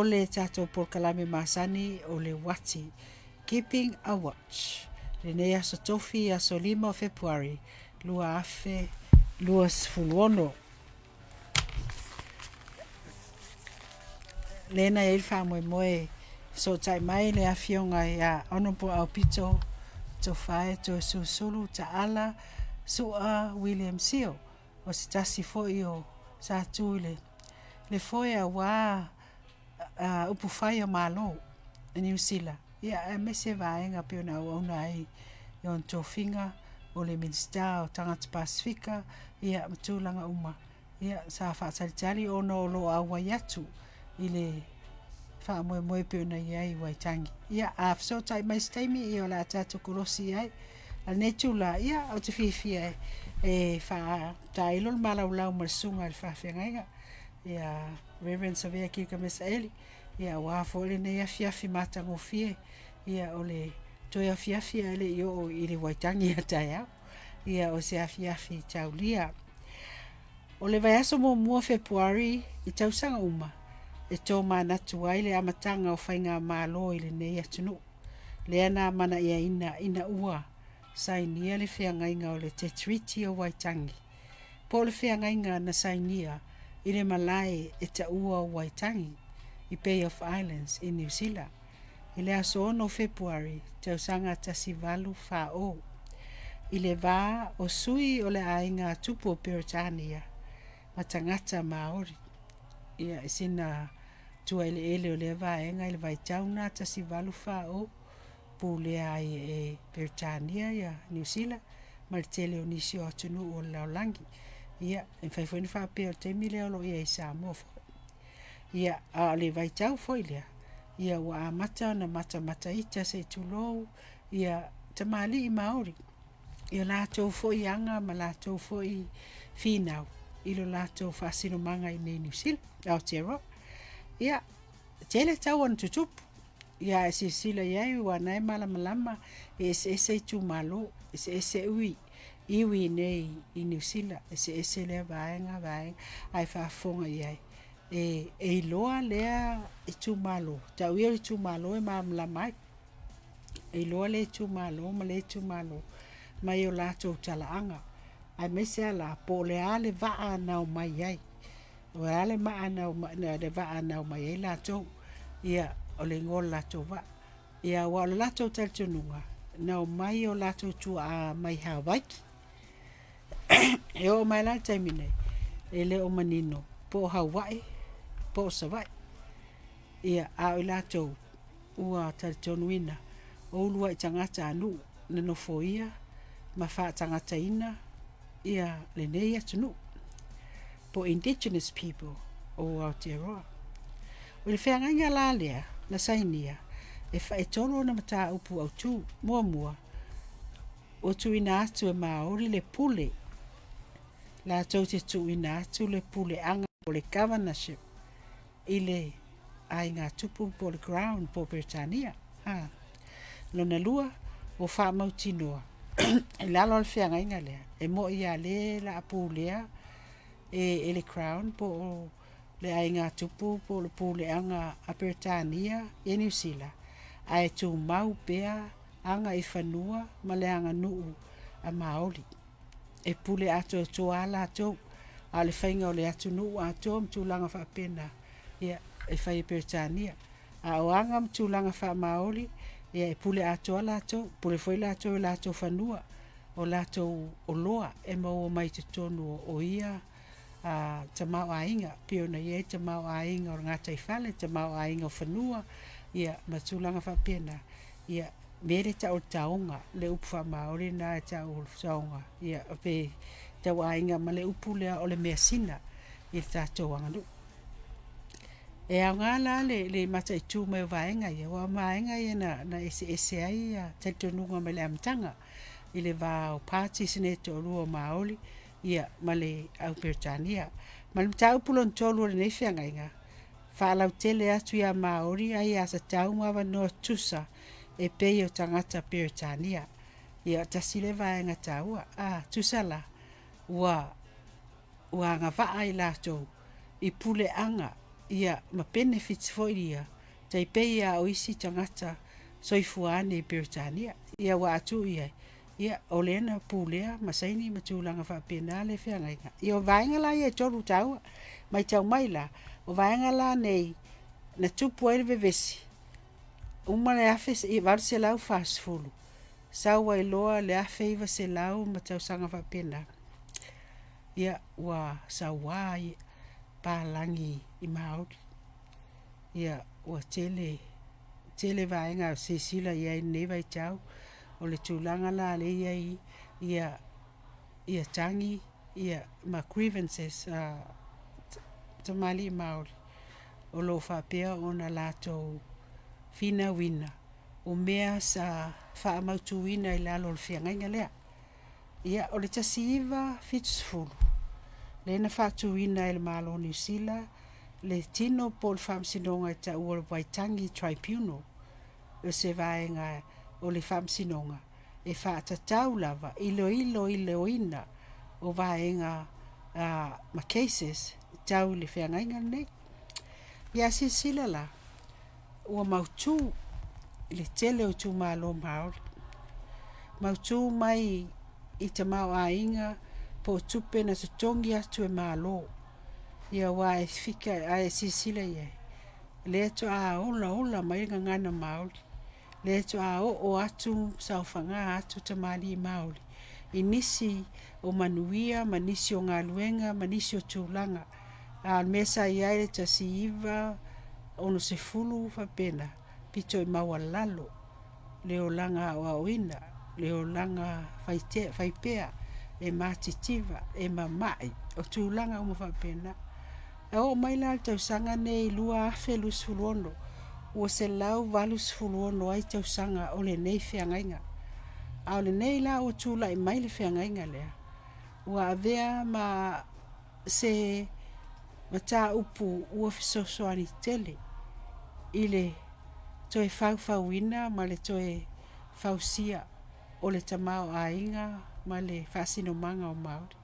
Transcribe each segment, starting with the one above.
O le tatou polokalame masani o le uati, Keeping a Watch, lenei aso Tofi, aso 5 o Fepuari 2026. Lea na i ai le faamoemoe e fesootai mai le Afioga ia Honourable Aupito Tofae Toeolesulusulu Taala Sua William Sio, o se tasi foi o sa tu i le foe aua upufai o Malo i Niu Sila, aemaise vaega pei ona auauna ai i ona tofiga o le Minisita o Tagata Pasefika ma tulaga uma. Sa faatalitali ona o lo o auai atu i le faamoemoe pei ona i ai i Waitangi. Ia, a fesootai mai i se taimi, ia o le a tatou kolosi i ai. A o lenei itula, ou te fiafia e faatailo le malaulau ma le susuga i le faafeagaiga ia Reverend Savea Kilikamesa Eli, aua foi lenei afiafi matagofie, o le toe afiafi ae le i oo i le Waitangi a taeao. O se afiafi taulia. O le vaiaso muamua o Fepuari i tausaga uma, e tomanatu ai le amataga o faigamalo i lenei atunuu, lea na amanaiaina ina ua sainia le feagaiga o le Te Tiriti o Waitangi, po o le feagaiga na sainia i le malae e taua o Waitangi i Bay of Islands i Niu Sila i le aso 6 o Fepuari tausaga 1840, i le va o sui o le aiga tupu o Peretania ma tagata Māori. Ia, sina tuaeleele o lea vaega i le vaitau lena 1840, pulea ai e Peretania ia Niu Sila ma le tele o nisi o atunuu o le lalolagi. Ia, e mafai foi ona faapea o le taimi lea o lo o i ai i Samoa foi. Ia, a o le vaitau foi lea, ia ua amata ona matamata ita se i tulou ia tamalii Māori i o latou foi aga ma latou foi finau i lo latou faasinomaga i nei Niu Sila, Aotearoa. Ia, tele taua na tutupu, ia a e silasila i ai aua o lena e malamalama e eseese itumalo, eseese iwi nei i Niu Sila, eseese lea vaega, vaega, ae faafofoga i ai, e iloa lea itumalo, tau ia o le itumalo e malamalama ai, e iloa lea itumalo ma lea itumalo mai o latou talaaga, aemaise lava la po o le a le vaa na omai ai, o le a le vaa na omai ai latou, ia, o le igoa o le latou vaa. Ia, aua o le latou talitonuga, na omai o latou tuaa mai Hawaiki. E oo mai la i le taimi nei, e le o manino po o Hawaii po o Savaii. Ia, a o i latou ua talitonuina o uluai tagata a nuu na nofoia ma faatagataina ia lenei atunuu, po o indigenous people o Aotearoa. O le feagaiga la lea na sainia, e tolu ona mataupu autu. Muamua, ua tuuina atu e Māori le pule, latou te tuuina atu le puleaga po o le governorship i le aiga tupu po o le Crown po o Peretania. Lona lua, ua faamautinoa i lalo o le feagaiga lea, e moni lava o lea o le a pulea e le Crown po o le aiga tupu po o le puleaga a Peretania ia Niu Sila, ae tumau pea aga i fanua ma le aganuu a Māori. E pule atoatoa lava latou, a o le faiga o le atunuu atoa ma tulaga faapena, ia, e fai e Peretania. A o aga ma tulaga faa-Māori, ia e pule atoa latou, pule foi latou i latou fanua, o latou oloa e maua mai totonu o ia tamaoaiga, pei ona i ai tamaoaiga o le gataifale, tamaoaiga o fanua, ia, ma tulaga faapena. Ia, mea lea e tau o le taoga, le upu faa-Māori lena e tau o le taoga, ia, pe tauaiga ma le upu lea o le measina i le tatou aganuu. E aoga la le mataitu mai o vaega ia, aua o vaega ia na eseese ai talitonuga mai le amataga i le va o parties nei e toalua o Māori ia ma le au Peretania. Ma le mataupu lona tolu o lenei feagaiga, faalautele atu ia Māori aiatatau ma avanoa tutusa e pei o tagata Peretania. Ia, tasi lea vaega taua. Tusa la, ua agavaa i latou i puleaga Ia, ma benefits foi ia, tai pei lava o isi tagata soifua ane i Peretania. Ia aua a tuu i ai, ia o lea na pulea ma saini ma tulaga faapena le feagaiga. Ia o vaega la ia e tolu taua, matau mai la, o vaega la nei na tupu ai le vevesi, uma le 1840, sau ai loa le 1900 ma tausaga faapena, ia ua saua ai palagi i Maori. Ia ua tele tele vaega e silasila i ai i lenei vaitau, o le tulaga la lea e i ai ia ia tagi ia ma grievances a tamalii Maori o lo o faapea ona latou finauina o mea sa faamautuina i lalo o le feagaiga lea. Ia, o le 1970, lea na faatuina e le Malo o Niu Sila le tino po o le faamasinoga e taua o le Waitangi Tribunal, o se vaega o le faamasinoga e faatatau lava i le iloiloina o vaega ma cases tau i le feagaiga lenei. Ia a silasila la, ua mautu i le tele o itumalo Māori, mautu mai i tamaoaiga po o tupe na totogi atu e Malo, ia aua e fika, a e silasila i ai, lea faatoa olaola mai le gagana Māori, lea faatoa oo atu, saofaga atu tamalii Māori i nisi o manuia ma nisi o galuega ma nisi o tulaga. A o le mea sa i ai i le 1960 faapena, pito i maualalo le olaga aoaoina, le olaga faipea, e matitiva, e mamai, o tulaga uma faapena. E oo mai la i le tausaga lenei 2026, ua 186 ai tausaga o lenei feagaiga. A o lenei la ua tulai mai le feagaiga lea, ua avea ma se mataupu ua fesoasoani tele i le toe faufauina ma le toe fausia o le tamaoaiga ma le faasinomaga o Māori.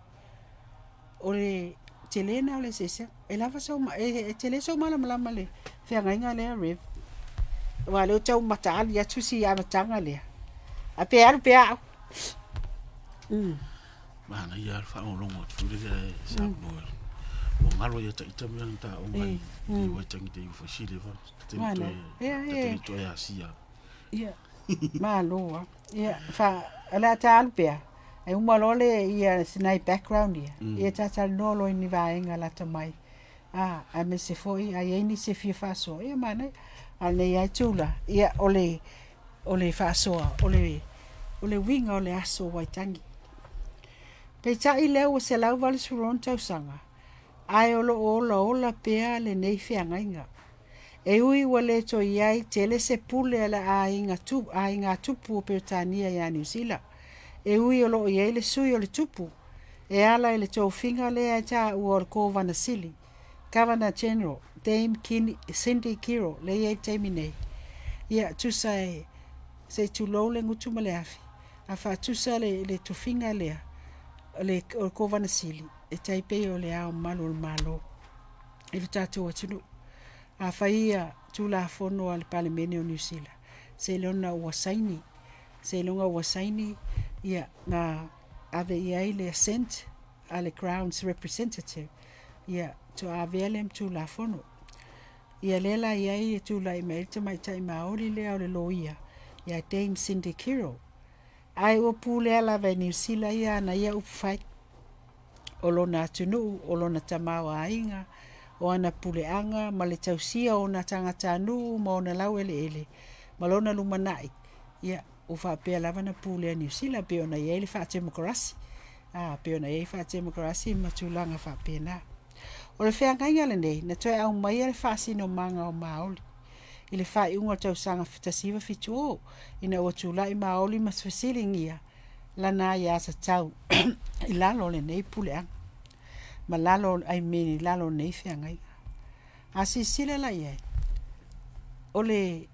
O le tele lena o le eseesega. E lava sou, e tele sou malamalama i le feagaiga lea Rev? Aua o lea ou te tau mataali atu si amataga lea. A pe alu pea au. Manaia lava le faalogologo atu foi lele ae saunoa. Ua galo ia ita mea na taoga i i Waitangi te iu faisile fa. Te toe te toe asia. Ia. Malo lava. Ia fa o le a ta alu pea. Ai uma loa le ia sinai background ia. Ia ta talanoa loa i ni vaega lata mai. A, aemaise foi a i ai nisi e fia faasoa, ia manaia. A o lenei lava itula, ia o le o le faasoa, o le o le uiga o le aso Waitangi. Peitai lea ua 186 tausaga, ae o lo o olaola pea lenei feagaiga. E ui ua le toe i ai tele se pule a le aiga aiga tupu o Peretania ia Niu Sila, e ui o lo o i ai le sui o le tupu e ala i le tofiga lea e taua o le Kovana Sili, Governor General, Dame Cindy Kiro, lea e i ai i le taimi nei. Ia, tusa e, se i tulou le gutu ma le afi, a faatusa le, le tofiga lea o le, o le Kovana Sili, e tai pei o le Ao Mamalu o le Malo i le tatou atunuu. A fai ia Tulafono a le Palemene o Niu Sila, seiloga ua saini, seiloga ua saini ia na ave i ai le assent a le Crown's representative, ia faatoa avea lea ma Tulafono. Ia lea la i ai e tulai mai ai le tamaitai Maori lea o le loia ia Dame Cindy Kiro. Ae ua pulea lava e Niu Sila ia ana ia upu fai. O lona atunuu, o lona tamaoaiga, o ana puleaga ma le tausia o ona tagatanuu ma ona laueleele ma lona lumanai, ia, ua faapea lava ona pulea e Niu Sila pei ona i ai le faatemokarasi, ā, pei ona i ai faatemokarasi ma tulaga faapena. O le feagaiga lenei, na toe aumaia le faasinomaga o Māori i le faaiuga o le tausaga 1970 ina ua tulai Māori ma fesiligia lana aiatatau i lalo o lenei puleaga ma lalo, I mean, i lalo o lenei feagaiga. A silasila la i ai, o le,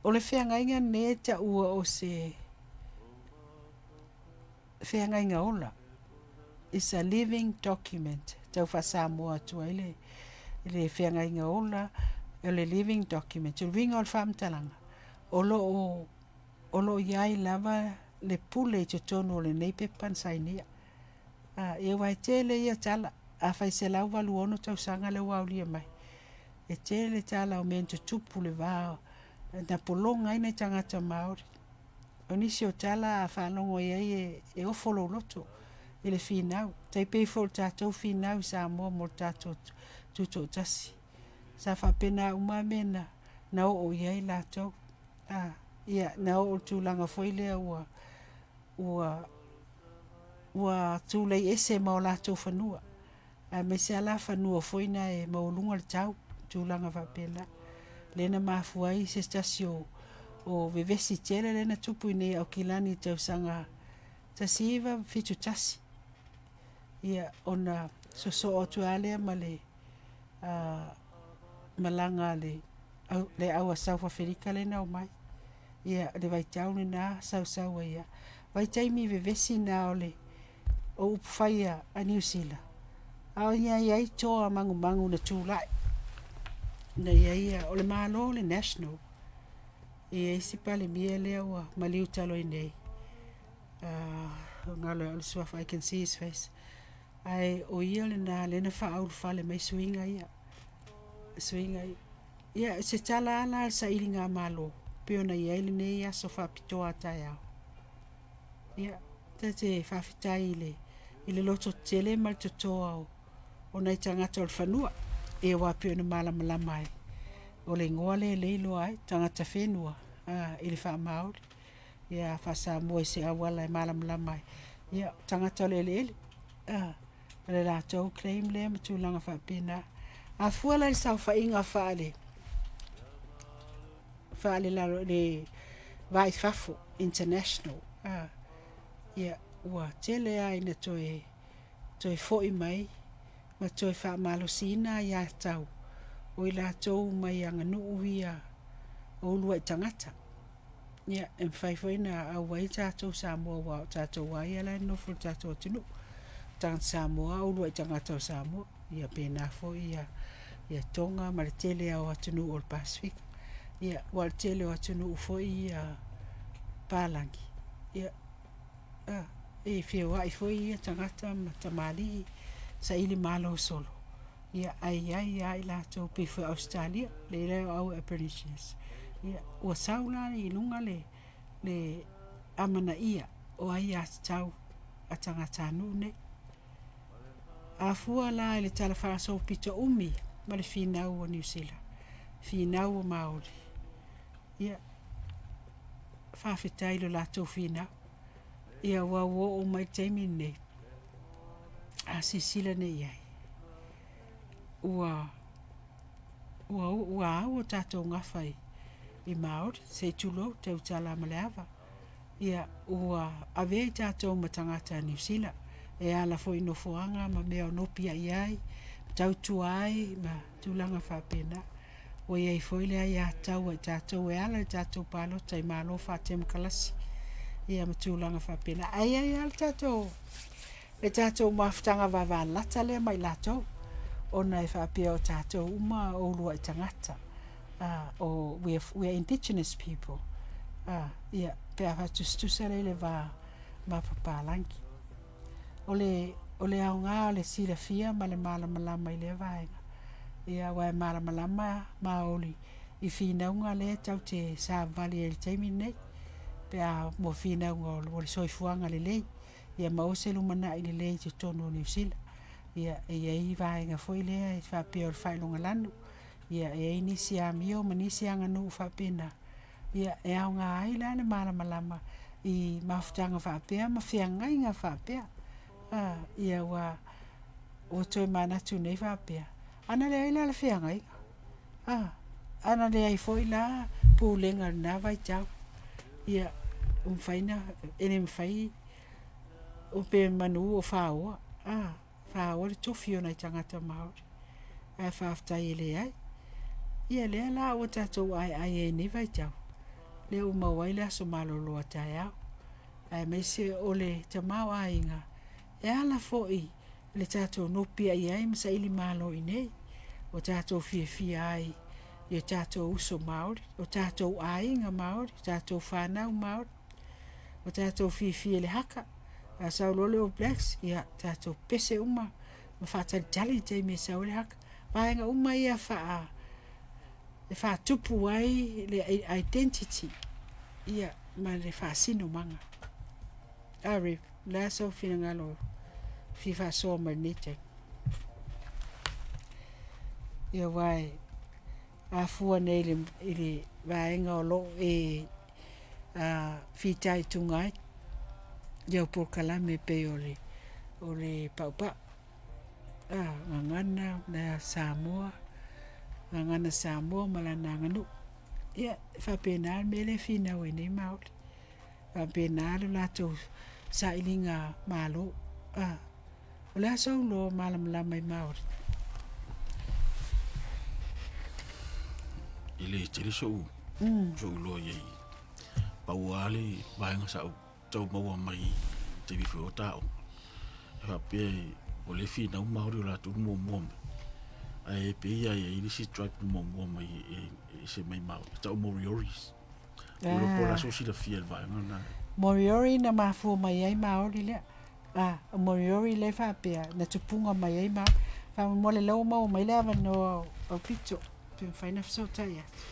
o le feagaiga lenei e taua o se feagaiga ola, it's a living document, tau faa-Samoa atu ai le, le feagaiga ola, o le living document. O le uiga o le faamatalaga, o lo o, o lo o i ai lava le pule i totonu o lenei pepa na sainia. A, ia aua e tele ia tala, afai 186 tausaga lea ua aulia mai, e tele tala o mea na tutupu i le va na pologa ai nai tagata Māori. O nisi o tala a faalogo i ai e, e ofo lou loto i le finau. Tai pei foi o le tatou finau i Samoa mo le tatou tutoatasi. Sa faapena uma mea na, na oo i ai latou. A, ia, na oo i le tulaga foi lea ua, ua, ua tulei ese ma o latou fanua, aemaise lava la fanua foi na e maualuga le tau, tulaga faapena. Lea na mafua ai se tasi o, o vevesi tele lea na tupu i inei i Aukilani i le tausaga 1971. Ia, ona sosoo atu lava lea ma le uh, malaga a le, au, le au a South Aferika lea na omai. Ia, le vaitau lena sausau ai lava. Vaitaimi vevesi na o le o upu fai a Niu Sila, a o ia i ai toa magumagu na tulai, na i ai o le Malo o le National, e i ai si Palemia lea ua maliu talu ai nei, uh, galo o le suafa, I can see his face, ae o ia lena lea na faaulufale mai suiga ia, suiga ia. Ia, se tala lava la a le sailigamalo pei ona i ai lenei aso faapitoa a taeao. Ia, ta te faafetai i le, i le lototetele ma le totoa o, o nai tagata o le fanua, ia aua pei ona malamalama ai, o le igoa lea e lea e iloa ai, tagata whenua, a, i le faa-Māori. Ia, faa-Samoa i se auala e malamalama ai, ia, tagata o le eleele, a, o le latou claim lea ma tulaga faapena. A fua la i le saofaiga faale, faale lalo, le va i fafo, international, a, ia, ua tele lava ina toe, toe foi mai ma toe faamalosiina aiatatau o i latou mai aganuu ia o uluai tagata. Ia, e mafai foi ona auai tatou Samoa aua o tatou lava ia la e nonofo i le tatou atunuu. Tagata Samoa, uluai tagata o Samoa. Ia pēnā foi ia, ia Tonga ma le tele o atunuu o le Pasefika. Ia, aua o le tele o atunuu foi ia palagi, ia, a, e feoai foi ia tagata ma tamalii saili malo solo, ia, ae i ai lava i latou pei foi o Ausetalia, lea o au Aborigines. Ia, ua sau la i luga le, le amanaia o aiatatau a tagatanuu nei. A fua la i le tala faasolopito umi ma le finau o Niu Sila, finau o Māori, ia, faafetai i lo latou finau. Ia, aua ua oo mai le taimi lenei, a silasila nei i ai, ua, ua, ua au o tatou gafa i, i Māori, se i tulou, tautala ma le ava. Ia, ua avea i tatou ma tagata Niu Sila, e ala foi i nofoaga ma mea o nopiai ai, ma tautua ai ma tulaga faapena. Ua i ai foi le aiatatau a i tatou e ala i le tatou palota i Malo faatemokarasi, ia ma tulaga faapena. Ae i ai lava le tatou, le tatou mafutaga vavalata lea ma i latou, ona e faapea o tatou uma o uluai tagata, uh, o we are, we are indigenous people. Uh, ia, pe a faatusatusa lea i le va ma papalagi. O le, o le aoga o le silafia ma le malamalama i lea vaega. Ia, aua e malamalama maoli i finauga lea tatou te savavali ai i le taimi lenei, pe a mo finauga o le soifuaga lelei, ia maua se lumanai lelei i totonu o Niu Sila. Ia, e i ai vaega foi lea e faapea o le faailogalanu, ia, e i ai nisi amio ma nisi aganuu faapena, ia, e aoga ai la le malamalama i mafutaga faapea ma feagaiga faapea. A, ia ua, ua toe manatu nei faapea, ana leai la le feagaiga, a, ana leai foi la pulega i lena vaitau, ia, ua mafai na, e le mafai, o pe manu o faoa, a, faoa le tofi o nai tagata Māori. Ae faafetai e leai. Ia lea la ua tatou aeae ai i lenei vaitau, lea ua maua ai le aso malolo a taeao, aemaise o le tamaoaiga e ala foi i le tatou nopiai ai ma saili malo i inei. ua tatou fiafia ai i o tatou uso Māori, o tatou aiga Māori, o tatou fanau Māori, ua tatou fiafia i le haka. A sau loa le All Blacks, ia tatou pese uma ma faatalitali i le taimi e sau ai le haka. Vaega uma ia faa, e faatupu ai le identity ia ma le faasinomaga. A Rev, o le a sou finagalo fia faasoa mai lenei taimi? Ia aua e afua nei i le, i le vaega o loo e fitaituga ai i au polokalame pei o le, o le paupau, gagana na Samoa, gagana Samoa ma lana aganuu. Ia, e faapena le mea lea e finau ai nei Māori. Faapena le latou sailiga malo. O le a sou iloa malamalama i Māori? E le tele sou, sou iloa i ai. Pau lava le vaega sa ou tau maua mai i taimi foi o ta aoga. E faapea o lea e finau Māori o latou na muamua mai. Ae pei lava e i ai le isi tribe na muamua mai e ese mai Māori, e tau Morioris. O le po o le a sou silafia i le vaega lena. Moriori na mafua mai ai Māori lea. A, o Moriori lea e faapea na tupuga mai ai Māori. Faamolemole o lea ua maua mai le avanoa o Aupito pe mafai ona fesootai atu.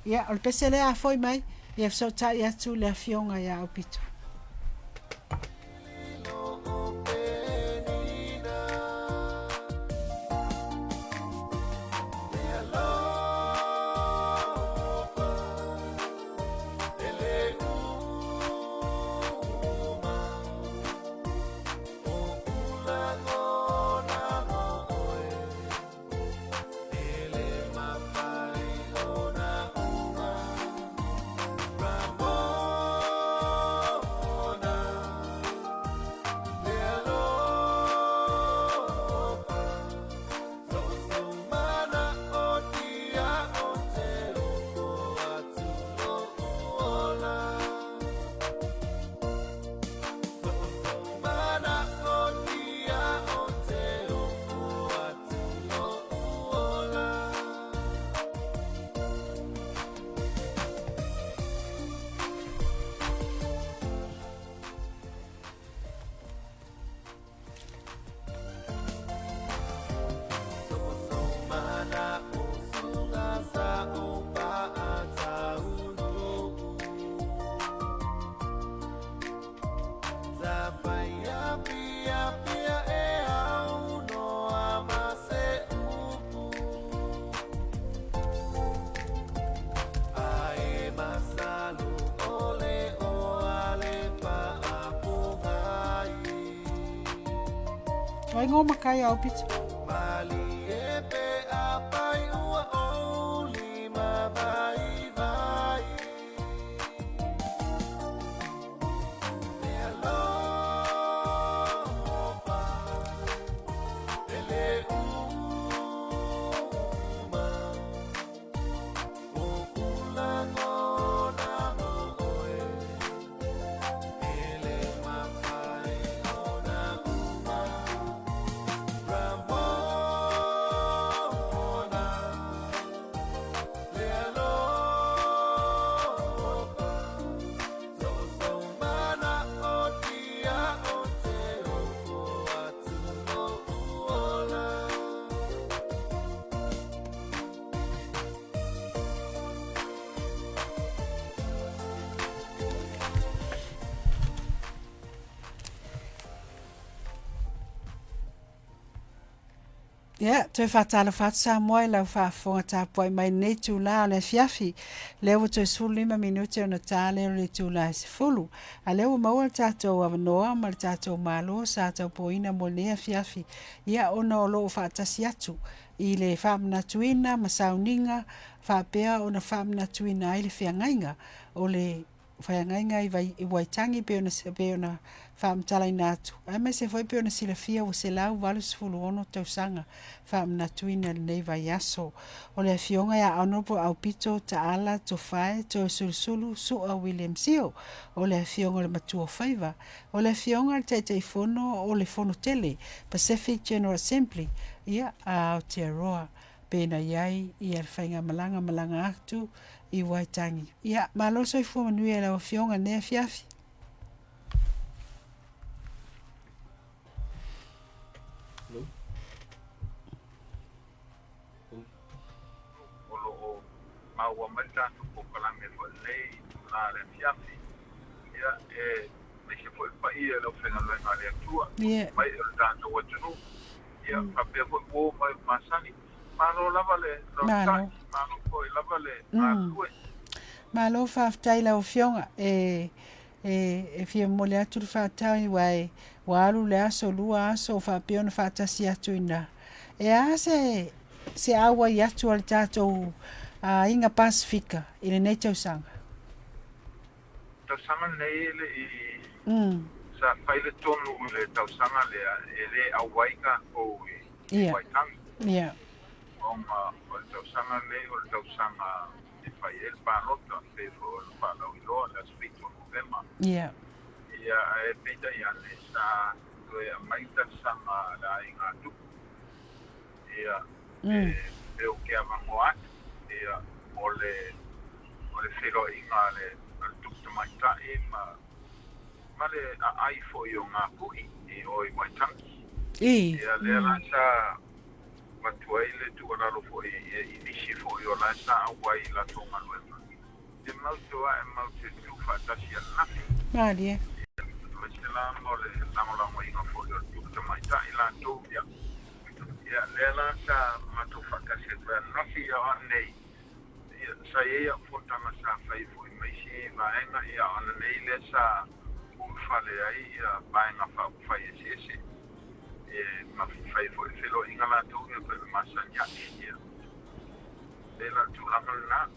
Ia, o le pese lea a foi mai, ia fesootai atu le afioga ia Aupito. O ai ngō makai a Aupito? Ia, toe faatalofa atu Samoa i lau faafofoga tapuai mai lenei itula o le afiafi. Lea ua toe 15 minute ona ta lea o le itula e 10. A lea ua maua le tatou avanoa ma le tatou Malo sa taupoina mo lenei afiafi. Ia, ona o loo faatasi atu i le faamanatuina ma sauniga faapea ona faamanatuina ai le feagaiga o le feagaiga i Waitangi pei ona faamatalaina atu, aemaise foi pei ona silafia ua 186 tausaga faamanatuina i lenei vaiaso. O le Afioga ia Honourable Aupito Taala Tofae Toeolesulusulu Su'a William Sio, o le Afioga i le Matua o Faiva, o le Afioga i le Taitaifono o le Fono Tele, Pacific General Assembly, ia, a Aotearoa, pe na i ai ia le faigamalaga malaga atu i Waitangi. Ia, malo le soifua manuia i lau Afioga i lenei afiafi. O lo o maua mai le tatou polokalame foi lenei itula i le afiafi. Ia, e aemaise foi le paia i le aufaigaluega a le Atua, mai o le tatou atunuu. Ia, faapea foi uo mai o masani. Malo lava le logosa'i, malo foi lava le galulue. Malo faafetai i lau Afioga. E e fia momoli atu le faafetai aua e ua alu le aso, lua aso o faapea ona faatasi atu i ina. E a se se auai atu a le tatou aiga Pasefika i lenei tausaga? Tausaga lenei e le i sa fai le tonu i le tausaga lea e le auai tatou i Waitangi. Ona o le tausaga lenei o le tausaga e fai ai le palota pei foi ona faalauiloa le aso 7 o Novema. Ia, ae peitai ane sa toe aumai le talosaga a le aiga tupu. Ia, e ou te avanoa atu, ia, o le o le feiloaiga a le a le tupu tamaitai ma ma le aai foi o ngā puhi i o i Waitangi. Ia, lea la sa avatu ai le tuualalo foi i nisi foi o la sa auai i latou galuega, e mau te o ae mau te tuufaatasi ananafi. Malie. Ia, aemaise la mo le lagolagoina foi o le tupu tamaitai latou, ia. Ia, lea la sa matou faatasi atu ai ananafi, ia o ananei, ia, sa i ai au fonotaga sa fai foi ma isi vaega, ia o ananei lea sa ulufale ai ia vaega faaupufai eseese, e ma fai foi feiloaiga latou ia pei ona masani ai, ia. E pei la o le tulaga lena.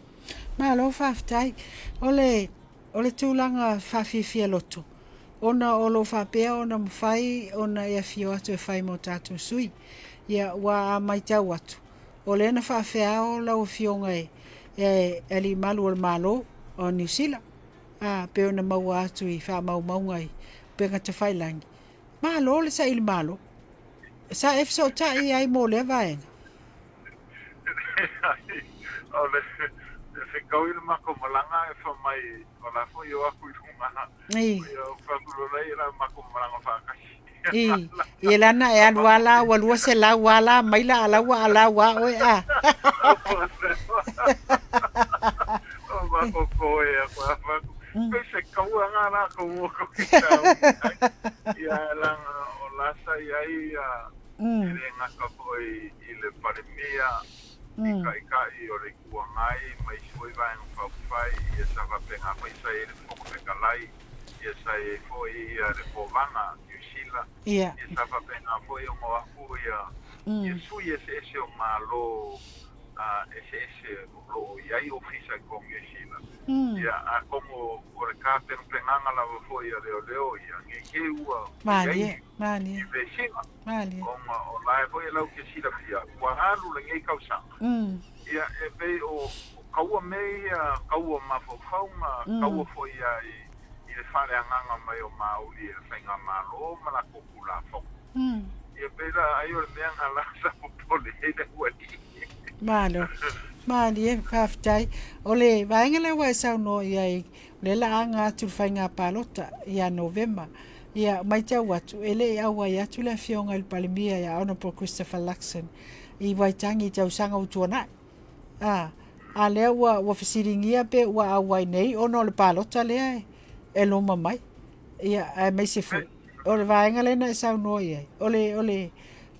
Malo faafetai. O le, o le tulaga faafiafia loto, ona o lo o faapea ona mafai ona e afio atu e fai mo tatou sui. Ia, ua a matau atu, o lea na faafeao lau Afioga e, e Alii Malu o le Malo o Niu Sila, a, pei ona maua atu i faamaumauga i upega tafailagi. Malo le saili malo. Sa e fesootai ai mo lea vaega? Leai, o le fetau i le matou malaga e fai mai o la foi o atu i luga. Ia o fai atu loa lea la matou malaga faatasi. I, i lana e alu ala ua 200 ala mai la ala ua ala ua oe a. O matou koe a koe a fai atu, pei se kaua nga la kou o kou ki tau. Ia langa o la sa i ai ia e le gata foi i le Palemia, i Taitai o le Itu Agai ma isi foi Vaega Faaupufai, ia sa faapena foi sa i ai le Fofoga Fetalai, ia sa i ai foi ia le Kovana Niu Sila, ia sa faapena foi ona o atu ia ia sui eseese o Malo eseese o lo o i ai ofisa i totonu o Niu Sila. Ia atonu o le tapenapenaga lava foi a leoleo ia ne i te i ua i ai ni vesiga, ona o la e foi e lau te silafia ua alu lenei tausaga. Ia e pei o kaua mea ia, kaua mafaufauga, kaua foi ia i le faaleagaga mai o Māori e le faigamalo ma latou Tulafono. Ia pei la ai o le mea na la sa popole ai le aualii. Malo. Malie, faafetai. O le vaega lea ua e saunoa i ai, o lea la aga atu i le faiga palota ia Novema. Ia, matau atu, e le i auai atu le Afioga i le Palemia ia Honourable Christopher Luxon i Waitangi i tausaga ua tuanai. A, a lea ua, ua fesiligia pe ua auai nei ona o le palota lea e loma mai. Ia, aemaise foi, o le vaega lea na e saunoa i ai, o le, o le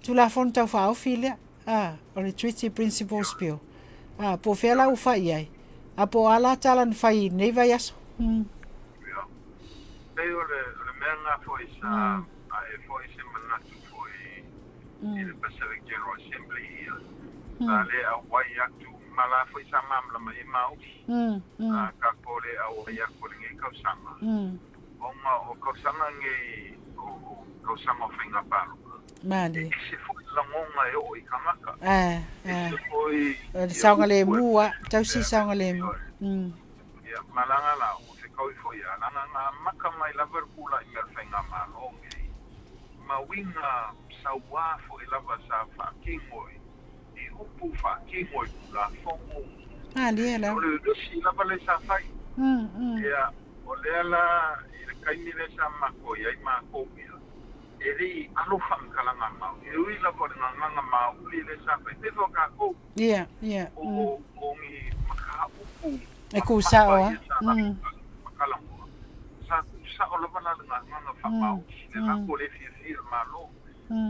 Tulafono Tau Faaofi lea, a, o le Treaty Principles Bill. A, po o fea la ua fai i ai? A po o a la tala na fai i lenei vaiaso? Ia, pei o le, o le mea lena foi sa ae foi se manatu foi i le Pacific General Assembly, ia, sa le auai atu, ma la foi sa malamalama i ai Māori, sa tatou le auai atu i lenei tausaga, Ona o tausaga nei o tausaga o faiga palota. Malie. E ese foi lagona e oo i tagata. Ae. Ese foi O le ia saogalemu upu e lava, tausi saogalemu. Ia malaga la ua fekaui foi ia laga na amata mai lava le tula'i mai o le faigamālō nei ma uiga sauā foi lava sa faatino i upu faatino i tulafono Malie o lava. le vevesi lava le sa fai ia o lea la i le taimi lea sa matou i ai matou ia e lei alo faamatalaga mau e ui lava o le gagaga mauli lea sa fai pefa o tatou Ia, ia. o ni mataupu E mamafa kusa'o a. ia sa makalagoa sa tuusa'o lava la le gagaga faamaoti le lako le fiafia le mālō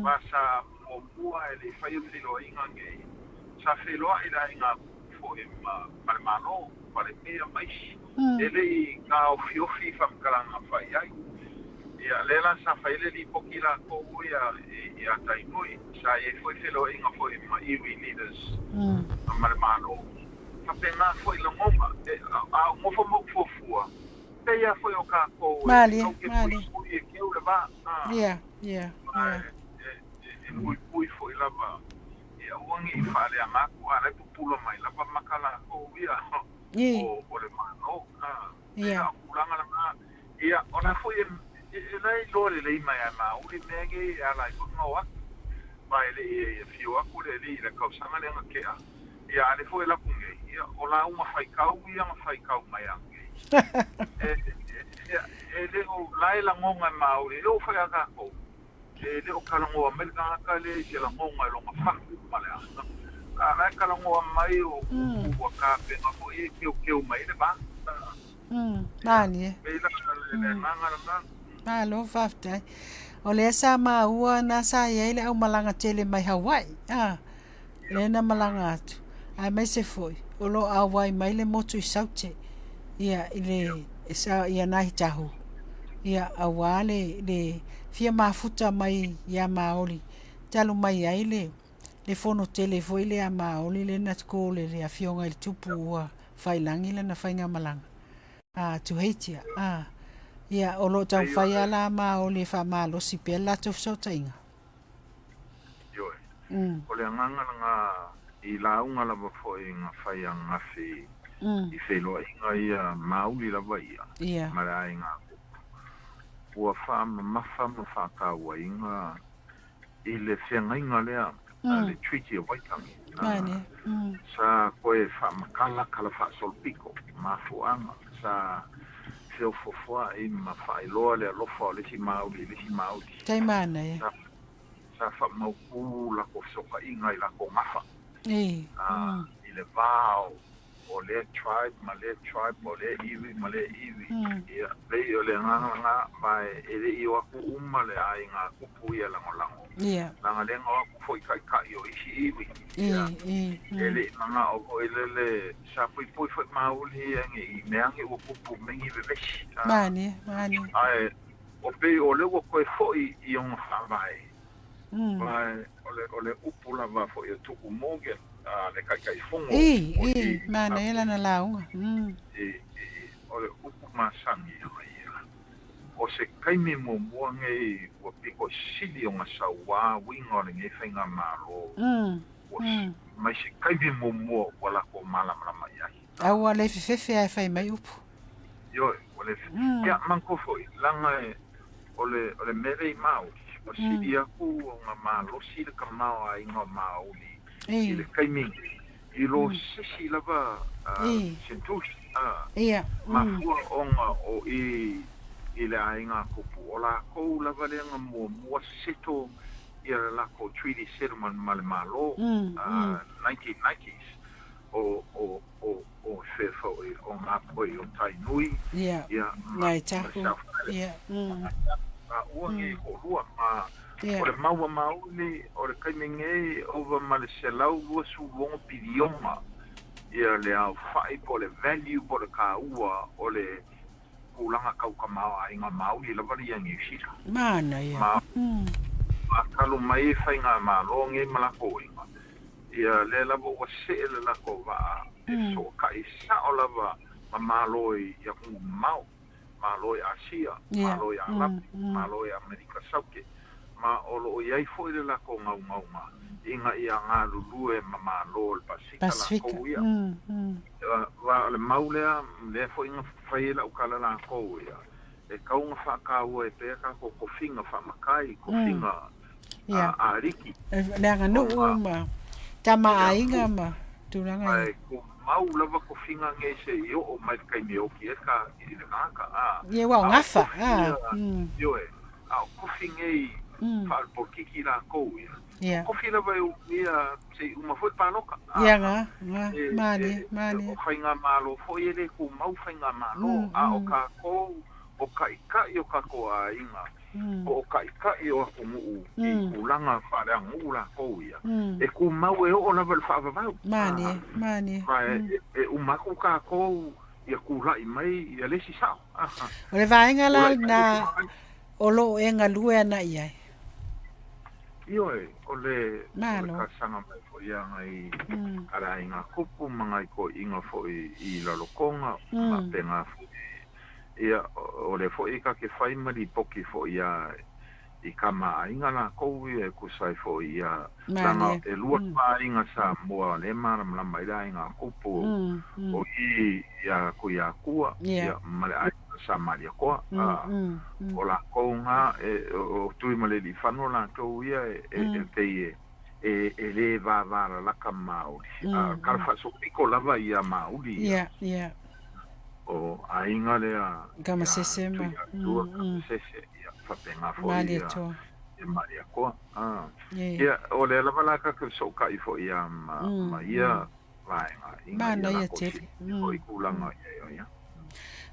ma sa muamua e le faia feloaiga nei sa feloa'i le aiga fo'i ma ma le mālō palemia ma isi e lei gaofiofi faamatalaga fai ai ia lea la sa fai le lipoti lakou ia ia Tainui sa iai foi feloaiga foi ma iwi leaders ma le mālō faapena foi lagona e a ou nofo ma ou fuafua pei a foi o tatou e Malie, tatou te malie. puipui e keu le vā Ia, ia, ma ia. e puipui foi lava ia aua nei faaleaga atu a lae pupula mai lava maka lakou ia o le mālō pei Ia. la o tulaga lagā ia ona foi e lae iloa lelei mai a mauli mea nei e ala ai foi ona o atu ma e lei e afio atu le alii i le tausaga lea na tea ia a le foi laku nei ia o lauga faitau ia na faitau mai ananei e e le o lae lagona e mauli e oo foi a tatou e le o talanoa mai le tagata lea i se lagona e lona fatu ma le aga a lae talanoa mai o upu ua tapena foi e keukeu mai le vā ia Malie. pei la le agaga lagā. Malo faafetai. O lea sa maua na sa iai le aumalaga tele mai Hawaii. Ah, lea na malaga atu. Aemaise foi o loo auai mai le motu i Saute. Ia i le sa ia Ngāi Tahu. Ia auā le fia mafuta mai ia Maoli talu mai ai le fono tele foi lea a Maoli lea na call e le afioga i le Tupu ua faiilagi lana faigamalaga a Tuheitia. A ia o loo Pei o taumafai le a la Maoli e faamalosi pea le latou fesootaiga. Ioe. O le agaga lagā i lauga lava foi na fai ananafi i feiloaiga ia mauli lava ia ma le aiga ua faamamafa ma faatauaina i le feagaiga lea le Treaty of Waitangi Malie. Sa toe faamatala tala faasolopito mafuaaga sa feofofoa'i ma faailoa le alofa o le isi mauli i le isi mauli Tai manaia. Sa faamautū latou fesootaiga i latou gafa i le va o lea tribe ma lea tribe o lea iwi ma lea iwi ia pei o le agaga lagā ma e lei o atu uma le aiga tupu ia lagolago laga lea na o atu foi ta'ita'i o isi iwi ia e lei mana'o foi lele sa puipui foi mauli ia nei mea age ua tupu mai ni vevesi Malie, malie. Ae o pei o lea ua toe fo'i i ona faavae ma o le upu lava foi o Tuku Morgan le Taitaifono o i Manaia lana lauga. O le upu masani ia ia o se taimi muamua nei ua pito sili ona sauā uiga o lenei faigamālō ua mai se taimi muamua ua latou malamalama i ai. A ua le fefefe lava e fai mai upu. Ioe ua le ia manatua foi laga e o le mea lea i mauli ua sili atu ona malosi le tamaoaiga o mauli i le taimi nei i lo sesi lava Sentusi mafua ona o i i le aiga tupu o lakou lava lea na muamua seto ia le lakou treaty settlement ma le Mālō 1990s o fea foi o Ngāpuhi o Tainui ia ma Ngāi le Tahu. South Island a ua nei to'alua ma o le mau a mauli o le taimi nei ova ma le 126 piliona ia le aofa'i po o le value po o le kāua o le tulaga tau tamaoaiga mauli lava le ia Niu Sila Manaia. Ma talu mai faigamālō nei ma lakou iga ia lea lava ua se'e le lakou vaa e fesoota'i sa'o lava ma mālō i atunuu mamao. Malo i Asia, Malo i Alapi, Malo i Amerika Sauke, ma o loo iai foi le lakou gaugauga ina ia galulue ma Malo o le Pasefika lakou ia. Aua o le mau lea, lea foi na fai ai lau tala lakou ia, e tau na faataua ai pea tatou tofiga faamatai, tofiga aliki. Le aganuu ma tama aiga ma tulaga ia. Ae tumau lava tofiga nei seia oo mai le taimi e oti ai le tagata. Ia ua o gafa. Ioe, a o tofi nei faalepolokiki lakou ia. O tofi lava e umia seia uma foi le palota. Ia ga, ga, malie, malie. O faigamalo foi e le tumau faigamalo, a o tatou o taitai o tatou aiga, po o taitai o atunuu i tulaga faaleaganuu lakou ia, e tumau e oo lava i le faavavau. Malie, malie. Ma e uma atu tatou ia tulai mai ia le isi sao. O le vaega la lena o loo e galue ana i ai. Ioe, o le talosaga mai foi ia nai a le aiga tupu ma nai toeaiina foi i Lalotoga ma faapena foi ia, o lea foi ta te fai ma lipoti foi ia i tama aiga lakou ia e tusa ai foi ia, leaga e lua aiga Samoa lea e malamalama ai le aiga tupu o i ia Tuiatua ia ma le aiga Sa Malietoa. O lakou na o Tuimalealiifano latou ia e pei e le vavalalata maoli, a o le tala faasolopito lava ia maoli ia. O aiga lea Tamasese ma Tuiatua, Tamasese ia faapena foi ia Malietoa. Ia o lea lava la tatou fesootai foi ia ma ia vaega ina ia latou silafia foi tulaga ia ia.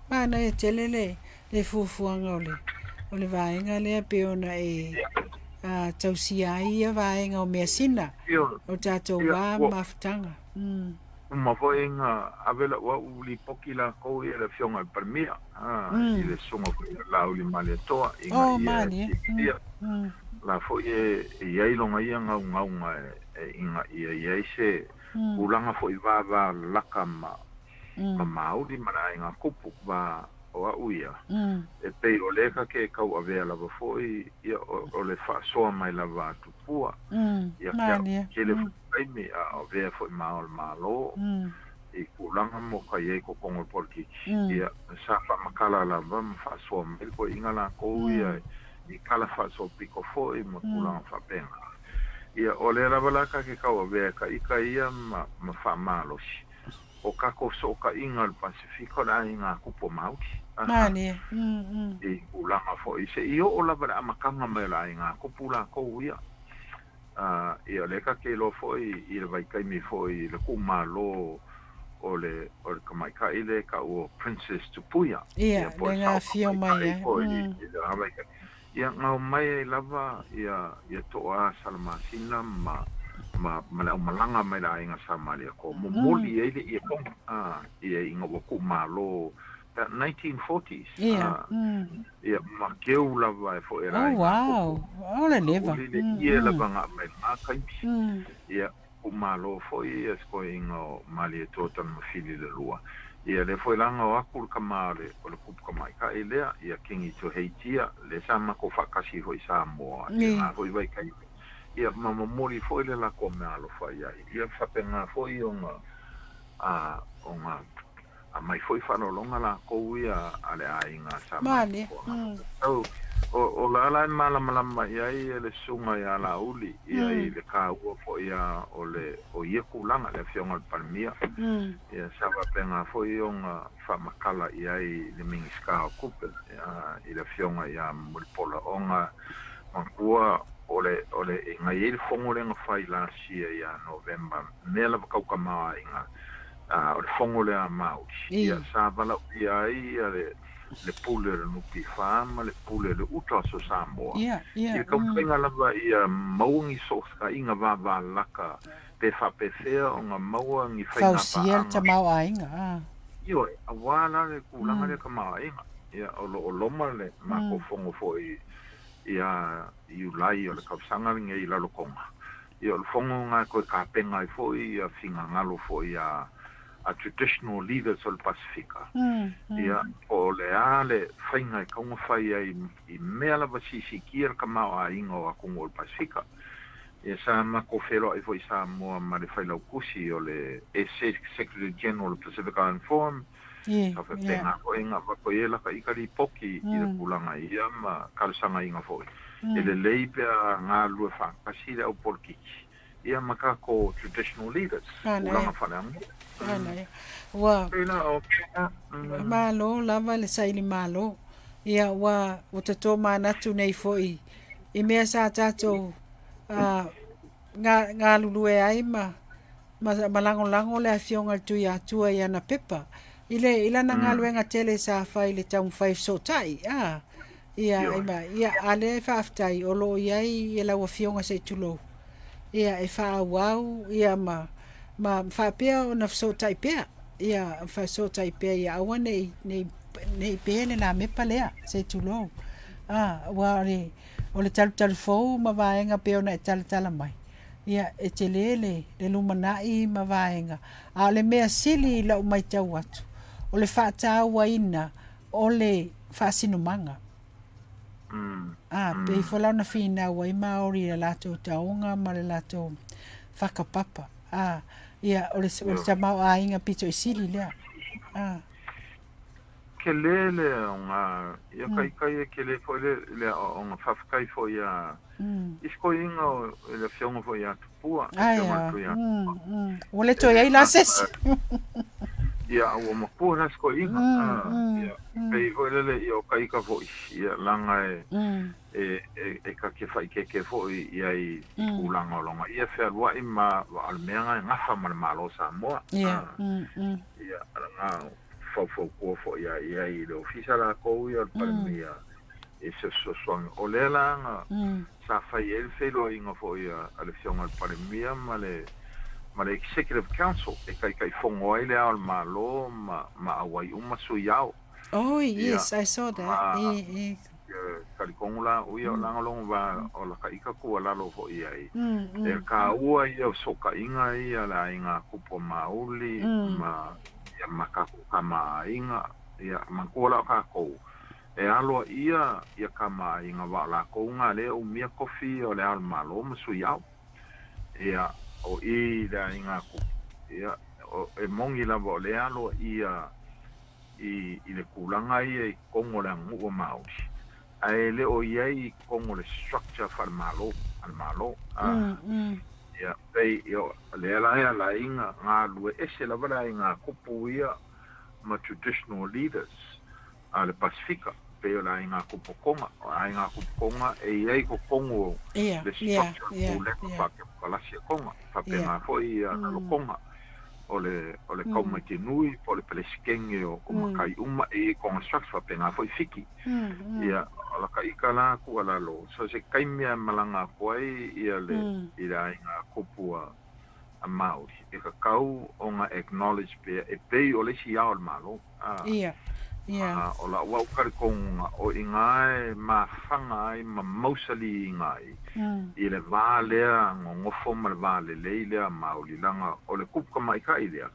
Manaia tele le fuafuaga o le vaega lea pei ona e tausia ai ia vaega o measina o tatou va ma mafutaga. Uma foi na ave lau au lipoti lakou ia le afioga i le Palemia i le susuga foi ia Laauliamalietoa ina ia silafia la foi e i ai lona ia gaugauga ina ia i ai se tulaga foi vavalalata ma mauli ma le aiga tupu va o au ia e pei o lea ta te tauavea lava foi ia o le faasoa mai lava a tupua ia tele foi taimi a o avea foi ma ao o le Malo i tulaga mo ka i ai totonu o le polokiki ia sa faamatala lava ma faasoa mai le toeaiina lakou ia i tala faasolopito foi ma tulaga faapena ia o lea lava la ta te tauavea e ka ita ia ma faamalosi o tatou fesootaiga o le Pasefika o le aiga tupu o Maori. Malie. I tulaga foi seia oo lava i le amataga mai o le aiga tupu lakou ia. Ia o lea ta te iloa foi i le vaitaimi foi i le tuumalo o le tamaitai lea e tau o Princess Tupuia. Ia, po o le le na sao afio mai tamaitai ai. foi i le vaitaimi. Ia na omai ai lava ia Toa Salamasina ma le aumalaga mai le aiga Sa Malietoa, momoli ai le iekoga ia ina ua tuumalo 1940s. Ia ma keu lava e foi e le Oh, aiga wow. tupu. O le leva. Uli le ie lava nga mai lena taimi. Ia tuumalo foi ia se toeaiina o Malietoa Tanumafili le lua. Ia lea foi laga o aku le tama o le kupu tamaitai lea, ia Kingi Tuheitia, lea sa matou faatasi foi i Samoa i lena foi vaitaimi. Ia ma momoli foi le latou mea alofa i ai. Ia faapena foi ona aumai foi faaaloaloga lakou ia a le aiga sa Malie. Malietoa. O la la e malamalama i ai le susuga ia Laauli ia i le taua foi ia o le o ia tulaga le afioga i le Palemia. Ia sa faapena foi ona faamatala i ai le Minisita o Tupe i le afioga ia Mulipola ona manatua o le na i ai le fono lea na fai last year ia Novema mea lava tau tamaoaiga o le fono lea a Maori. Ia sa valaaulia ai ia le pule o le NPF ma le pule o le UTOS o Samoa. I le taumafaiga lava ia maua ni soosaiga vavalalata pe faapefea ona maua ni faiga Fausia le paaga. tamaoaiga. Ioe, aua la le tulaga lea tamaoaiga. Ia o loo loma le matou fono foi ia Iulai o le tausaga lenei i Lalotoga. Ia o le fono na toe tapena ai foi ia finagalo foi ia a traditional leaders o le Pasifika. Ia, po o le a le faiga e taumafai ai i mea lava siisiitia le tamaoaiga o atunuu o le Pasifika. Ia, sa matou feiloai foi i Samoa ma le Failautusi o le Secretary General o le Pacific Island Forum, sa faapena foi ona avatu ai e lata ita lipoti i le tulaga ia ma talosagaina foi. E lelei pe a galulue faatasi le au polokiki ia ma tatou traditional leaders, tulaga faaleaganuu. Ua malo lava le saili malo. Ia ua totomanatu nei foi i mea sa tatou galulue ai ma lagolago le afioga i le Tuiatua i ana pepa i lana galuega tele sa fai i le taumafai fesootai. Ia, ia, a lea e faafetai o loo i ai ia lau afioga se i tulou, ia e faaauau ia ma faapea ona fesootai pea, ia fesootai pea ia aua nei pe le lamepa lea se i tulou. Ua o le talutalu fou ma vaega pei ona e talatala mai, ia e tele le lumanai ma vaega. A o le mea sili i lau matau atu, o le faatauaina o le faasinomaga. Pei foi la ona finau ai Maori i le latou taoga ma le latou whakapapa. Ia, o le tamaoaiga pito i sili lea. Ke le le o ngā, ia kai kai e ke le foi le o ngā whawhakai foi a isko inga o le whionga foi a tupua. Ua le toi ai la sesi. Ia, ua mapua la sko inga. Ia, pei foi lele ia o kaika foi, ia langa e ka ke whai keke foi ia i kūlanga o longa. Ia whealuai ma wa ale mea ngai ngafa ma le malo Samoa. Ia, ala ngā faufau kua foi ia ia i le ofisa la kou ia o le Palemia e se fesoasoani. O lea la nga sa fai ai le feiloaiga foi a le afioga i le Palemia ma le Executive Council e taitaifono ai le ao o le Malo ma auai uma sui ao. Oh, yes, I saw that. Talitonu la uia o lagologo va o laka ika kua lalo foi ai. E kaua ia o sokaiga ia le aiga kupu mauli ma ia makaku kama aiga ia mankua la o kākou. E aloa ia ia kama aiga wa o lakou ga lea umia kofi o le ao o le Malo ma sui ao. Ia o i le aiga kupu. Ia e mongi lava o le aloa ia i le kūlanga ia i kongo le aganuu o Maori. Ae le o iai i kongo le structure faale-Malo, ale-Malo. Ia, pei, ia, lea la e ala ai galulue ese lava le aiga kupu ia ma traditional leaders a le Pasifika. Pei o le aiga kupu konga. O aiga kupu konga e iai ko kongo le structure pulega faakepokalasi e konga. Faapena foi ia alokonga. O le kaumaite nui, po o le pelesikenge o makai uma e konga structure faapena foi Fiki. Ia, o laka ika la ku alalo. So se kaimea malanga aku ai ia le i le aiga kupu a Maori. E ka kau o ngā acknowledge pea e pei o le isi ao o le Malo. Ia, ia. O la ua ukari konga o i ngā e mawhanga ai ma mausali i ngā i. I le vā lea ngongofo ma le vā lelei lea Maori langa o le kupu ka maikai lea.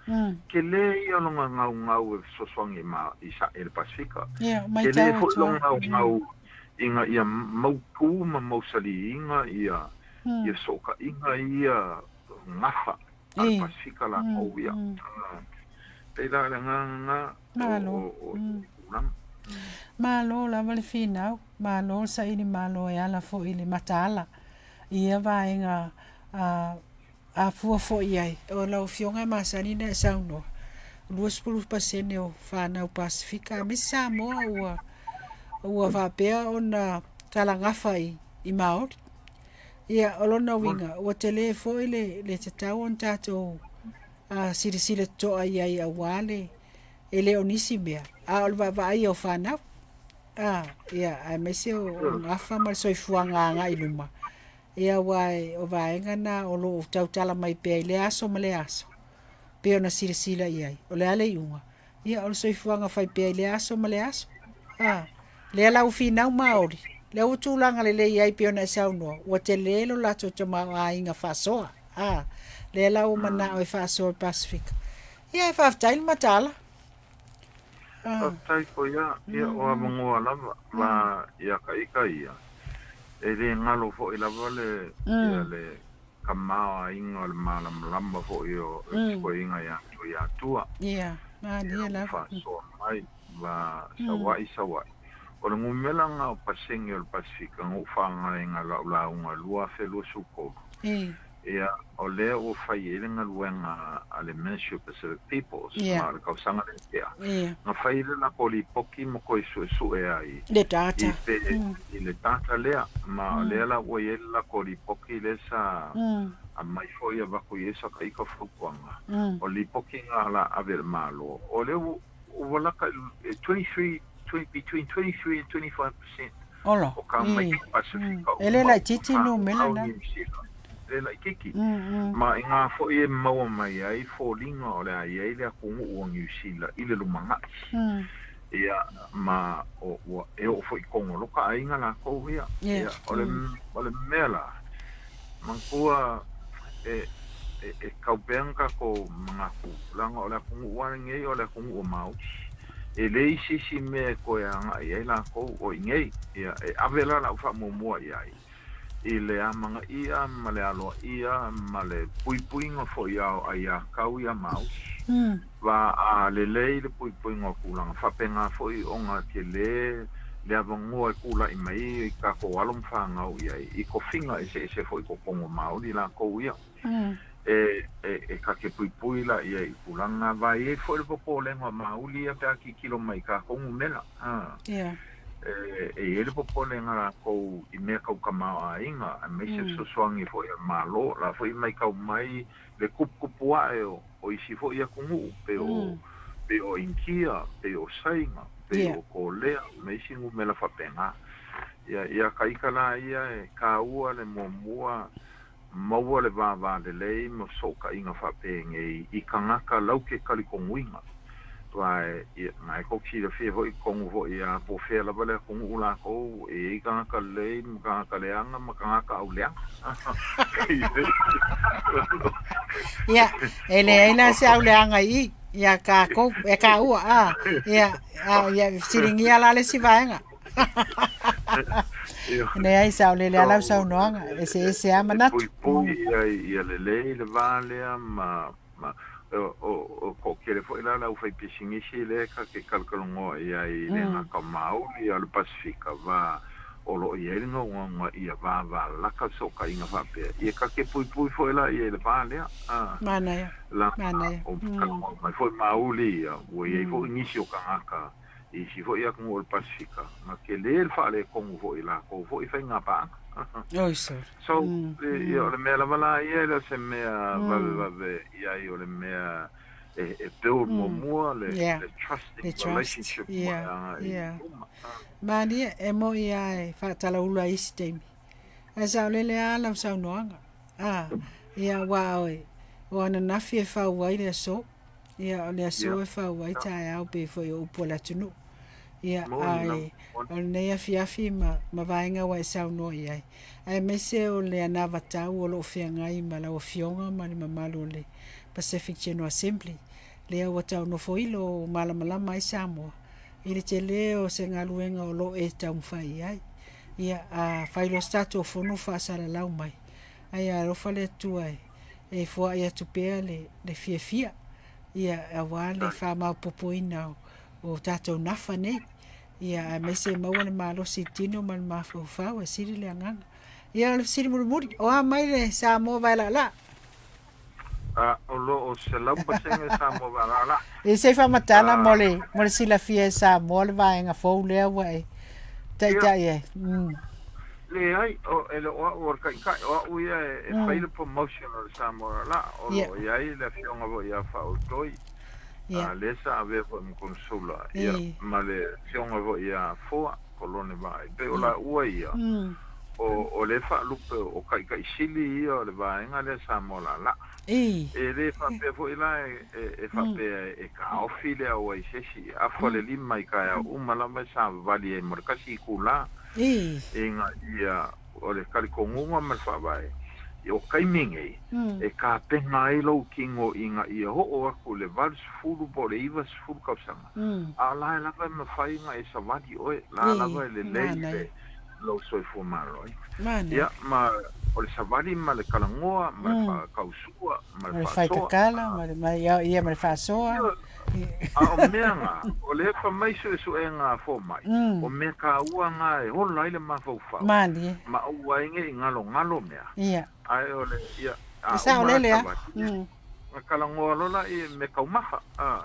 Ke le ia longa ngau ngau e fesoasoani i sa e le Pasifika. Ia, Ke le matau foi atu. longa ngau ngau i ngā ia mautū ma mausali inga ia ia soka inga ia ngafa a le Pasifika la kou ia. Pei la le ngā ngā Malo. o tulaga. Malo lava le finau, malo le saili malo e ala foi i le mataala. Ia vaega a fua foi ai. O lau afioga e masani na e saunoa. 20% o whanau Pasifika. A misi Samoa ua faapea ona talagafa i Maori. Ia, o lona uiga, ua tele foi le tatau ona tatou silasila totoa i ai auā le e le o nisi mea. A o le vaavaai o whanau. Ia, aemaise o gafa ma le soifuaga agai i luma. Ia, ua e o vaega na o loo tautala mai pea i le aso ma le aso. Pe ona silasila i ai. O le a le iuga. Ia, o le soifuaga fai pea i le aso ma le aso. Lea lau finau Maori. Lea ua tulaga lelei ai pe ona e saunoa. Ua tele lo latou tamaoaiga faasoa. Lea la ua manao e faasoa i le Pasifika. Ia e faafetai le mataala. Faafetai foi lava, ia o avanoa lava ma ia ka ika ia. E le galo foi lava le ia le tamaoaiga o le malamalama foi o fesoasoaiga ia Tuiatua. Ia, malie lava. Faasoa mai ma Savaii Savaii. O le numera lena o pasene o le Pasefika na ou faaaogaina i lau lauga 2023. Ia, o lea ua fai i ai le galuega a le Ministry of Pacific Peoples, ma o le tausaga lea tea, na fai le latou lipoti ma toe suesue ai le data. I le data lea, ma o lea la ua i ai le latou lipoti lea sa aumai foi avatu i ai sa ita fautuaga. O le lipoti lena la ave i le Malo, o lea ua lata i 23, between 23 and 25% Olo. o tamaiti Pasefika E le laitiiti numera na. New Zealand. Le laitiiti. Ma i ngā foi e maua mai ai foliga o le a i ai le atunuu o Niu Sila i le lumanai. Ia, ma o, ua e oo foi i totonu o loka aiga latou ia. Ia, o le, o le mea la, manatua e tau pea ona tatou manatu, leaga o le atunuu lava lenei o le atunuu o Māori. E leai se isi mea e toe agai ai latou o i inei. Ia, e ave la lau faamuamua i ai i le amanaia ma le aloaia ma le puipuiga foi o aiātau ia Māori. Va a lelei le puipuiga o tulaga faapena foi ona tele le avanoa e tula'i mai i tatou alo ma fanau i ai i tofiga eseese foi i totonu o Māori latou ia. E ta te puipui la ia i tulaga va i ai foi le popolega o Māori ia pe a tilotilo mai i tatou numera. E i ai le popolega latou i mea tau tamaoaiga, aemaise fesoasoani foi a le Malo la foi matau mai le tuputupu ae o isi foi atunuu pei o Initia, pei o Saina, pei o Kolea ma isi numera faapena. Ia, ia ka ita la ia e taua le muamua maua le vavalelei ma fesootaiga faapenei i tagata laute talitonuina. Aua ia, na e tou te silafia foi totonu foi a po o fea lava le atunuu latou e i ai tagata lelei ma tagata leaga ma tagata auleaga. Ia, e leai la se auleaga i i, ia takou, e taua, a, ia, a, ia, fesiligia la le isi vaega. Leai, saolele lava lau saunoaga, eseese lava manatu. E puipui ia, ia lelei le va lea ma o toatele foi la le aufaipisinisi lea ta te talatalanoa i ai i le gata o Māori a o le Pasefika va o lo o i ai le naunautaiga ia vavalaka fesootaiga faapea ia ta te puipui foi la i ai le va lea. Manaia. La Manaia. o talanoa mai foi Māori ia ua i ai foi nisi o tagata i isi foi atunuu o le Pasefika na tele le faaletonu foi i latou foi faiga paaga. Oi sorry. So, ia, o le mea lava la ia e le o se mea vavevave i ai, o le mea e build muamua le, le trusting Le trust, relationship mo e agai i luma. Malie e moi lava e faatalaula i isi taimi. Ae saolele lava lau saunoaga. A, ia aua oe, o ananafi e fau ai le aso. Ia, o le aso e fau ai taeao pei foi o upu a le atunuu. Ia, Moni lava, ae moni. o lenei afiafi ma vaega ua e saunoa i ai, aemaise o le anavatau o lo o feagai ma lau Afioga ma le mamalu o le Pacific General Assembly, lea ua tau nofoilo ua malamalama ai Samoa i le tele o se galuega o lo o e taumafai i ai. Ia, a fai loa se tatou fono faasalalau mai, ae alofa le Atua e foai atu pea le fiafia, ia, aua le faamaopoopoina o tatou nafa nei. Ia, aemaise e maua le malosi i tino ma le mafaufau e sili le agaga. Ia, o le fesili mulimuli, o a mai le Samoa vaelaalaa? A, o lo o 100% Samoa vaelaalaa. E se i faamatala mo le silafia e Samoa le vaega fou lea ua e taitai ai. Leai, o, e le o au o le taitai, o au ia e fai le promotion o le Samoa la, o lo o i ai le afioga foi ia Faaulutoi, lea sa avea foi ma konsula, ia, ma le afioga foi ia Foa, Kolone Vaai. Pei o laua ia, o le faalupe o taitaisili ia o le vaega lea Samoa laalaa. E le faapea foi la e faapea e taofi le auai se isi, afa le lima i taeao uma lava e savavali ai mo le 1 itulā. Ina ia o le talitonuga ma le faavae, O taimi nei, e tapena ai lou tino ina ia oo aku i le 80 po o le 90 tausaga, a o la e lava e mafai ona e savali oe, la lava e lelei le lou soifua maloloina. Ia, ma o le savali ma le talanoa ma le faatausua ma le faasoa. Ia ma le faasoa. A o mea na, o lea fai mai suesuega a fomai, o mea taua na e ola ai le mafaufau, ma aua ai ne i galogalo mea. Ae o le, ia, a uma la savali, ona talanoa loa lea i meataumafa, a,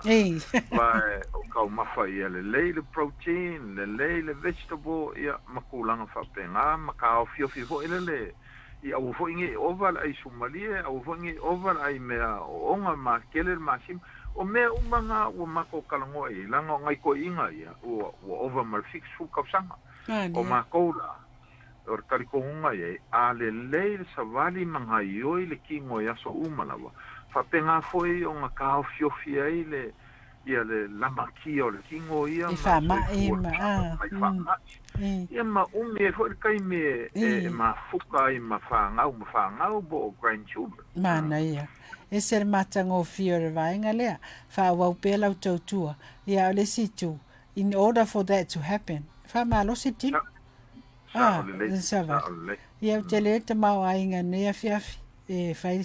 ma o taumafa ia lelei le protein, lelei le vegetable, ia, ma tulaga faapena, ma taofiofi foi lele, ia aua foi ne i ova le ai sumalie, aua foi ne i ova le ai mea ooga ma tele le masima. O mea uma na ua matou talanoa i ai, leaga o nai toeaiina ia ua ova ma le 70 tausaga. O matou la, o le talitonuga i ai, a lelei le savali ma gaioi le tino i aso uma lava, faapena foi ona taofiofi ai le ia le lamatia o le tino ia ma le soifua mai faamai. Ia ma umi ai foi le taimi e mafuta ai ma fanau ma fanau po o grandchildren. Manaia. Ese le matagofie o le vaega lea. Faaauau pea lau tautua. Ia, o le isi itu, in order for that to happen, faamalosi le tino. Sao lelei, sao lelei. Ia, ou te le tamaoaiga i lenei afiafi e fai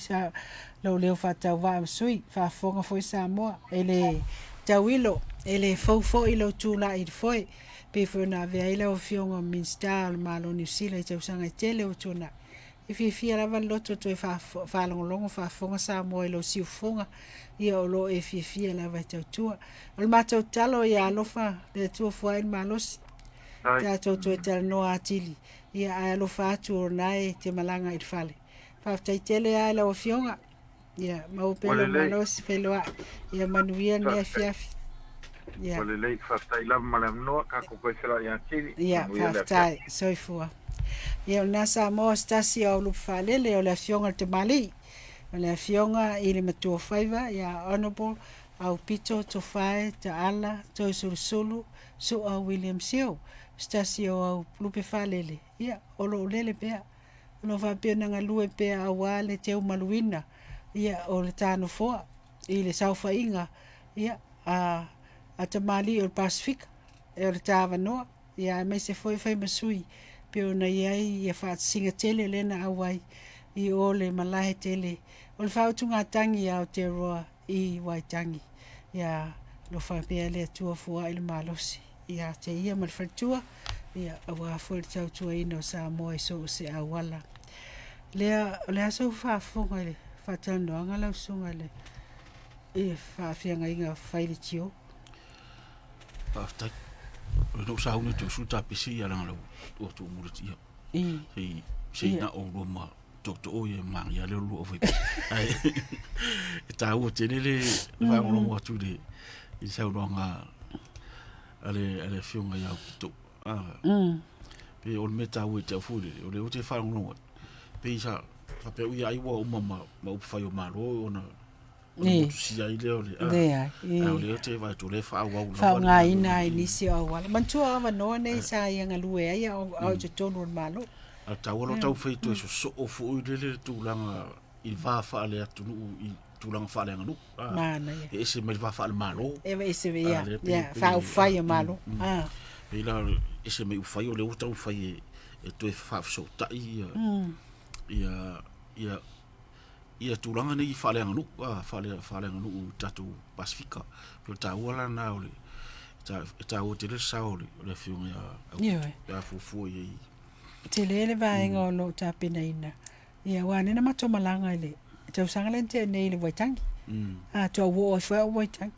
lou leo faatauvaa ma sui, faafofoga foi Samoa. E le tauilo, e le fou foi lou tulai i le foe, pei foi ona avea ai lau Afioga ma Minisita o le Malo o Niu Sila i tausaga e tele ua tuanai. E fiafia lava le loto toe faalogologo faafofoga Samoa i lou siufofoga, ia o lo o e fiafia lava e tautua. O le matou tatalo ia alofa le Atua fua'i le malosi, tatou toe talanoa atili, ia ae alofa atu o lena e te malaga i le fale. Faafetai tele lava i lau Afioga, ia maua pea lou malosi feiloai, ia manuia lenei afiafi. Ia. Ua lelei, faafetai lava ma le avanoa, tatou toe feiloai atili. Ia, faafetai, soifua. Ia, o lena Samoa o se tasi o au lupe faalele o le Afioga i le Tamalii, o le Afioga i le Matuafaiva, ia Honourable Aupito Tofae Taala Toisulusulu Su'a William Sio, o se tasi o au lupe faalele, ia, o lo o lele pea. O lo o faapea ona galue pea aua le teumaluina, ia, o le tanofoa i le saofaiga, ia, a a tamalii o le Pasefika, o le tāvanoa, ia aemaise foi fai ma sui pei ona i ai ia faatasiga tele lea na auai i o le malae tele o le faautugatagi i Aotearoa i Waitangi. Ia alofa pea le Atua fua'i le malosi ia te ia ma le faletua, ia aua foi le tautuaina o Samoa i so o se auala. Lea, o le a sou faafofoga i le faatalanoaga lau susuga i le i faafeagaiga fai le tio. Faafetai. O le sauni o su tapisi ia langa lau ua tu mura tia. I. Sei sei na o lua ma to to o ia ma ia le lua fai. Ai e tāua tele le whaangolongo atu le i saunoaga a le afioga ia Aupito. Ah. Pe o le mea tāua i te au foi lele, o le o te whaangolongo atu. Pe i sa whapea ui ai ua uma ma upu whai o malo ona Ē. Motusia ai lea o le, Leai, ē. a o lea te vaai atu o lea e faaauau lava le Faaaogaina ai nisi o auala. Manatua o avanoa nei sa ia galue ai a o a o i totonu o le Malo. A taua loa taumafai toe sosoo foi lele le tulaga i le va faale-atunuu i tulaga faaleaganuu. Manaia. E ese mai le va faale-Malo. E ese ia, ia, faaupufai a Malo. Pei la ese mai upufai o lea ua taumafai e toe faafesootai ia ia ia ia tulaga nei faaleaganuu, faaleaganuu i tatou Pasefika. Pei o le taua la lena o le e taua tele le sao o le Afioga ia Ioe. pe a fuafua i ai. Tele le vaega o lo o tapenaina. Ia, aua o lea na matou malaga i le tausaga lea na tea nei i le Waitangi. A, toa ua oo ai foi au i Waitangi.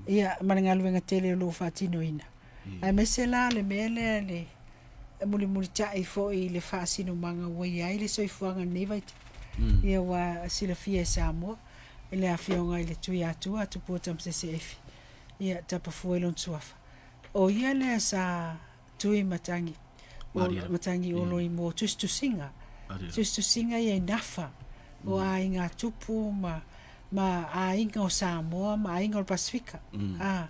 Ia, ma le galuega tele o lo o faatinoina. Aemaise la le mea lea le mulimulitai foi i le faasinomaga ua i ai le soifuaga i lenei vaitau. Ia ua silafia e Samoa i le afioga i le Tuiatua Tupua Tamasese Efi, ia Tapafua i lona suafa. O ia lea sa tui matangi, matangi olo i mo tusitusiga, tusitusiga ia i nafa o aiga tupu ma ma aiga o Samoa ma aiga o le Pasefika. A,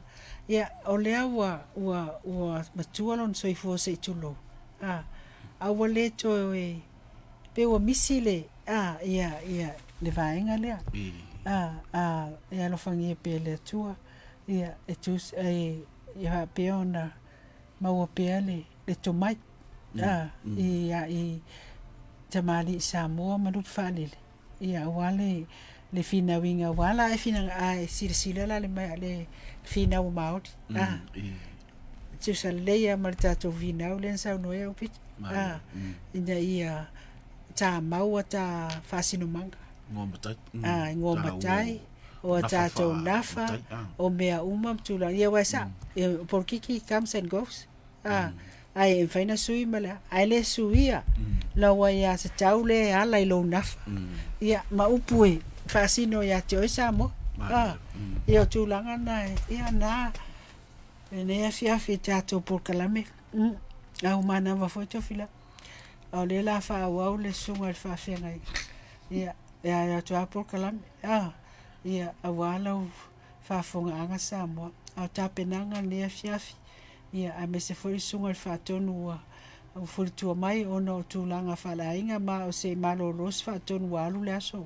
ia, o lea ua, ua, ua matua lona soifua se i tulou. A, a ua le toe, pei ua misi le a ia ia le vaega lea. A a e alofagia pea e le Atua, ia e tusa e ia faapea ona maua pea le le tomai a i a i tamalii Samoa ma lupe faalele, ia aua le le finauina aua la e fina a e silasila la le le finau maoli a tusa lelei lava ma le tatou finau lea na saunoa ai Aupito a ina ia tamau a ta faasinomaga a igoa matai o a tatou nafa o mea uma ma tulaga ia aua e sa'o polokiki comes and goes a ae e mafai ona sui ma le a ae le suia lau aiatatau lea e ala i lou nafa ia ma upu e faasino ia te oe Samoa a ia o tulaga na ia na lenei afiafi i tatou polokalame a ua manava foi Tofilau a o lea o le a faaauau le susuga i le faafeagaiga ia e ae atu lava polokalame a ia aua lau faafofogaaga Samoa a o tapenaga o lenei afiafi ia aemaise foi le susuga i le faatonu ua fulitua mai ona o tulaga faaleaiga ma o se i malolo se faatonu ua alu le aso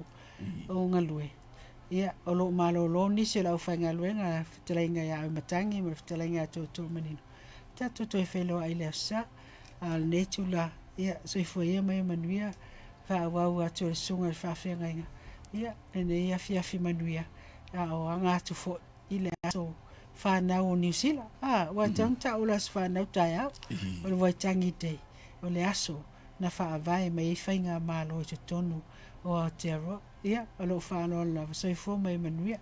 o galue ia o lo o malolo nisi o le aufaigaluega fetalaiga ia Auimatagi ma le fetalaiga ia Tootoomanino tatou toe feiloai i le Aso Sa a o lenei itula ia soifua ia ma ia manuia faaauau atu e le susuga i le faafeagaiga ia lenei afiafi manuia a o aga atu foi i le aso fanau o Niu Sila a ua tatau ona ta'u le aso fanau taeao o le Waitangi Day o le aso na faavae mai ai faigamalo i totonu o Aotearoa ia o lou faaaloalo lava soifua ma ia manuia.